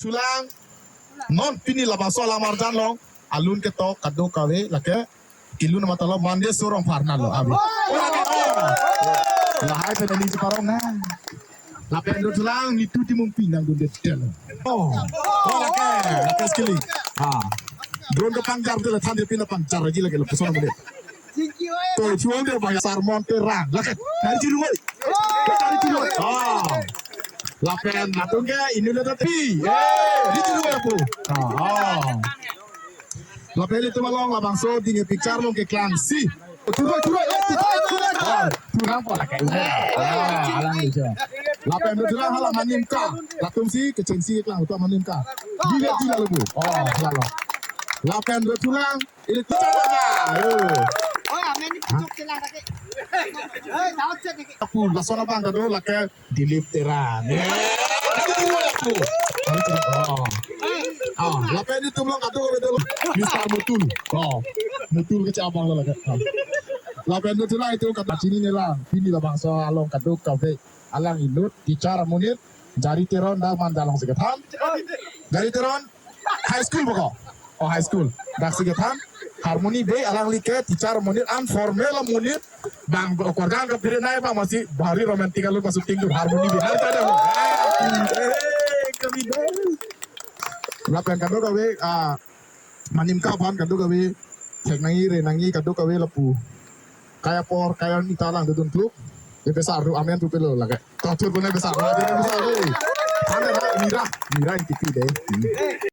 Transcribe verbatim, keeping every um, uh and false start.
Thulang, non pini labangso alam arjan along alun ketok kadokave lake kelun amat lo, Mandeyso Rongphar nalo abi. Oh, lake, oh. Lahai pen neli cheparong nang. Lapen dothulang Nitu Timungpi nangdunde detlo. Oh. Oh, lake, lake skill. Ah. Drone kepangjar tu le than de pina pangjar lagi lake lapuson mo de. To chuang de bang Sarmon Terang. Lake, dari Jirumoi. Dari Jirumoi. Oh. Lapen latum ke inut le tati. Eh, di Jirumoi pu. Oh. Lapen ilitum along labangso ding picture along keklangsi. Turoi, turoi, eh, turoi, turoi, turoi. Turoi po lake. Ah, alang aja. Lapen dothulang hala Manimka. Latumsi kechengsi keklang uta Manimka. Dile dile lo bu. Oh, lalo. Lapen dothulang, ili teacher apa? Oh. Oh, amen ni pacok sila lagi. Eh, dapat cek lagi. Aku lason abang kado lake Dilip Terang. Eh, aku. Oh. Ah, lapen ilitum along kadokave dolo. Mister Mutul. Oh. Mutul kecabang lo lake. Ah. Lapen dothulang itum kata chinine lang. Pini labangso along kadokave alang inut teacher amonit Jari Teron dak Mandalong si kethan. Jari Teron high school boko. Oh, high school. Daksi kethan. Harmony be alangli ke teacher amonit, informal amonit. Bang korgang ke pire nai bang masi bari romantic alo masuk tingdur harmony be. Harta dah. Eh, kami dah. Lapen kadokave, ah, Manimka aphan kadokave thek nangji, re nangji kadokave lapu. Kai apor, kai arni ta lang dodun kluk. Ye besar tu amen tu pelo lake. Totur pune besar, besar. Anda na mira, mira ini kipi deh. Hmm.